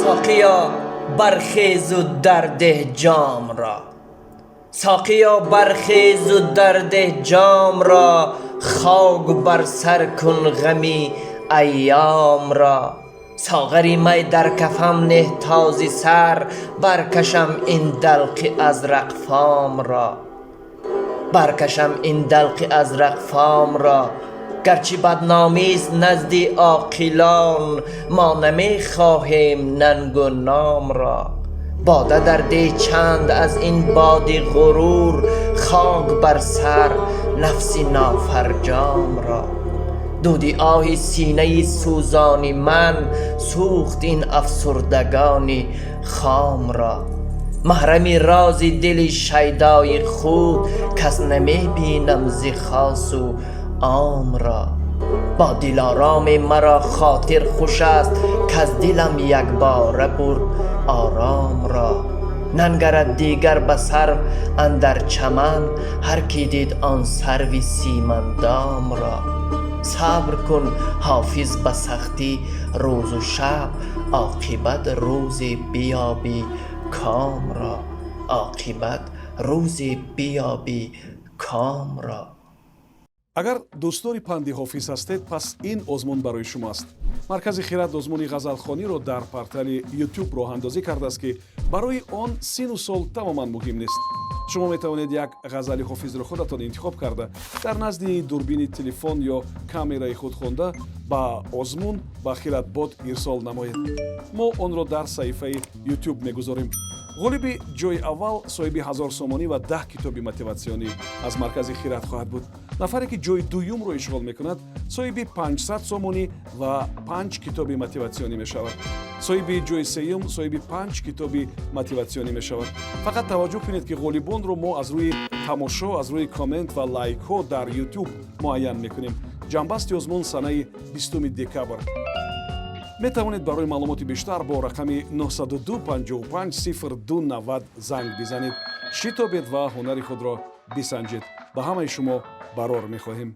Соқиё, бархезу дардеҳ ҷом ро. Соқиё, бархезу дардеҳ ҷом ро, хок бар сар кун ғами айём ро. Соғари май дар кафам неҳ, този сар баркашам ин далқи азрақфом ро, баркашам ин далқи азрақфом ро. Гарчи бадномист назди оқилон, мо намехоҳем нангу ном ро. Бода дар деҳ чанд аз ин боди ғурур, хок бар сар нафси нофарҷом ро. Дуди оҳи синаи сӯзони ман сӯхт ин афсурдагони хом ро. Маҳрами рози дили шайдои худ кас намебинам зи хосу ом ро. Бо дилороме маро хотир хуш аст, каз дилам якбора бурд ором ро. Нангарад дигар ба сарв андар чаман ҳар ки дид он сарви симандом ро. Сабр кун, Ҳофиз, ба сахтӣ рӯзу шаб, оқибат рӯзе биёбӣ ком ро, оқибат рӯзе биёбӣ ком ро. Агар дӯстдори панди Ҳофиз ҳастед, пас ин озмун барои шумо аст. Маркази Хирад озмуни ғазалхониро дар портали Ютуб роҳандозӣ кардааст, ки барои он сину сол тамоман муҳим нест. Шумо метавонед як ғазали Ҳофизро худатон интихоб карда, дар назди дурбини телефон ё камераи худ хонда, ба озмун ба Хиратбот ирсол намоед. Мо онро дар саҳифаи Ютуб мегузорем. Ғолиби ҷои аввал соҳиби 1000 сомонӣ ва 10 китоби мотиватсионӣ аз маркази Хират хоҳад буд. Нафаре ки ҷои дуюмро ишғол мекунад, соҳиби 500 сомонӣ ва панҷ китоби мотиватсионӣ мешавад. Соҳиби ҷои сеюм соҳиби панҷ китоби мотиватсионӣ мешавад. Фақат таваҷҷӯҳ кунед, ки ғолибонро мо аз рӯи тамошо, аз рӯи коммент ва лайкҳо дар Ютуб муайян мекунем. Ҷамъбасти озмун санаи 20 декабр. Метавонед барои маълумоти бештар бо рақами 902 55 02 90 занг бизанед. Шитобед ва ҳунари худро бисанҷед. Ба ҳамаи шумо барор мехоҳем.